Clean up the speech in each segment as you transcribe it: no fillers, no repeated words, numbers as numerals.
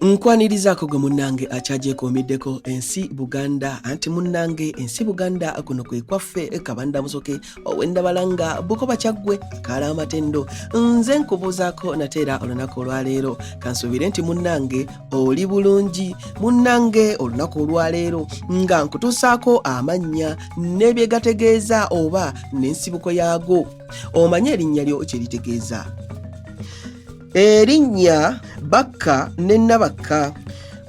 Nkwanirizaako gwe munnange akyagyekuumiddeko ensi Buganda, anti munnange ensi Buganda kuno kwe kwaffe. Kabanda Musoke ow'Endabalanga Bukoba Kyaggwe akaala amatendo, nze nkubuuzaako nate era olunaku olwaleero. Kansuubire nti munnange oli bulungi. Munnange, olunaku olwaleero nga nkutuusaako amannya n'ebyegategeeza oba n'ensibuko yaago. Omanye erinnya lyo kye litegeeza? Erinnya Bakka ne Nabakka,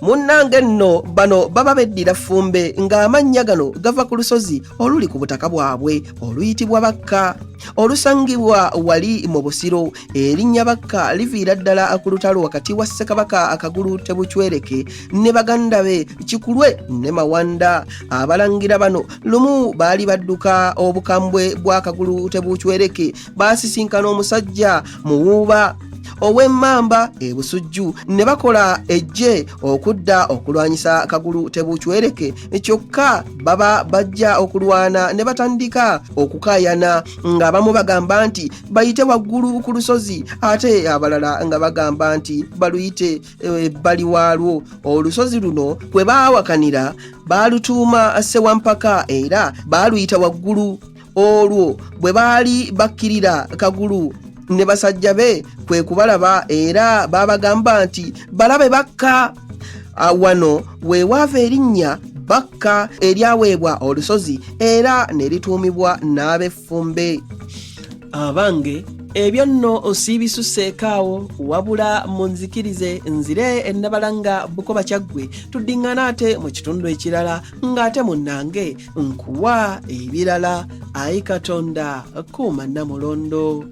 munnange nno bano baba beddira Ffumbe, ng'amannya gano gava ku lusozi oluli ku butaka bwabwe oluyitibwa Bakka, olusangibwa wali mu Busiro. Erinnya Bakka liviira ddala ku lutalo wakati wa Ssekabaka Akagulu Tebucwereke ne baganda be Kikulwe ne Mawanda. Abalangira bano lumu baali badduka obukambwe bwa Kagulu Tebucwereke, baasisinkana omusajja Muwuuba ow'Emmamba e Busujju ne bakola eggye okudda okulwanyisa Kagulu Tebucwereke. Kyokka baba bajja okulwana ne batandika okukaayana, ng'abamu bagamba nti bayite waggulu ku lusozi, ate abalala nga bagamba nti baluyite ebbali waalwo. Olusozi luno kwe baawakanira baalutuuma Ssewampaka era baaluyita waggulu. Olwo bwe baali bakkirira, Kagulu ne basajja be kwe kubalaba era baabagamba nti balabe bakka. Wano we waava erinnya Bakka eryaweebwa olusozi era ne lituumibwa n'ab'Effumbe. Abange, ebyo nno siibisuseeko awo, wabula munzikirize nzire Ennabalanga Bukoba Kyaggwe, tuddiŋŋana ate mu kitundu ekirala ng'ate munnange nkuwa ebirala. Ayi Katonda, kuuma Nnamulondo.